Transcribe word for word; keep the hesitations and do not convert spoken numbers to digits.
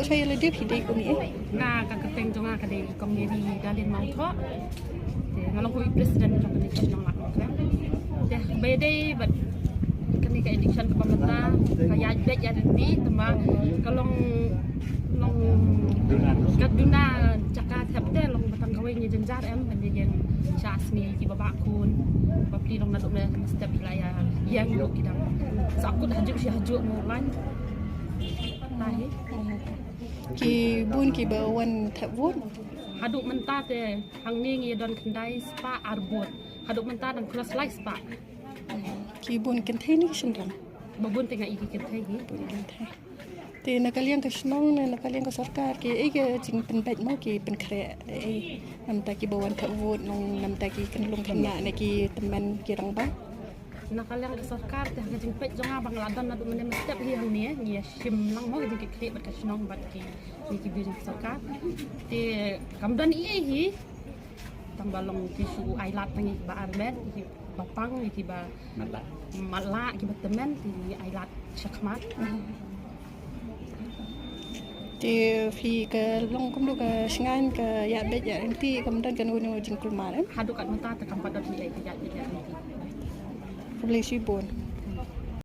Sha ïa lade phi dei kum ïa? Nga ka kyrteng jong nga ka dei Kong Mary Darlene Mawthoh. Te nga long ka president jong kane ka shnong Lad Nongkrem. Te ba ïadei bad kane ka election kaba mynta ka ïaid beit ïaid ryntih, tangba ka long long ka duna jaka thep te long ba tang kawei ngi jynjar em, ban ïeng sha sngi kiba bah khun. Bapli long naduh mynstep ki la ïa ïeng ruh ki dang sahkut hajuh shi hajuh mo lain. Tahi. Ki bun kiba wan thep vote. Haduh mynta te hangne ngi don khyndai spah ar booth. Haduh mynta dang cross lai spah. Ki bun kynthei ne ki shynrang? Ba bun te nga i ki kynthei hi. Bun kynthei. Te na ka liang ka shnong ne na ka liang ka sorkar ki ei ka jingpynbeit mo, ki pynkhreh ei namta kiba wan thep vote, nong namta ki kynlong khynnah ne ki tymmen ki rangbah? Na ka liang ka sorkar te ha ka jingpeit jong nga ba nga la don naduh mynne mynstep hi hangne, ngi ïa shim lang mo ka jingkitkhlieh bad ka shnong bad ki, ki, ki briew jong ka sorkar. Te kam don ei ei hi. Tangba long ki shu ailad tang ïa kiba armet, ïa kiba pang, ïa kiba matlah, matlah, kiba tymmen, te ngi ailad shakhmat. Te phi ka long kumno ka shngaiñ ka ïaid beit ïaid ryntih, kam don kano kano jingkulmar em? Haduh katne mynta te kam pat don ei ei ka ïaid beit ïaid ryntih. Khublei shibun.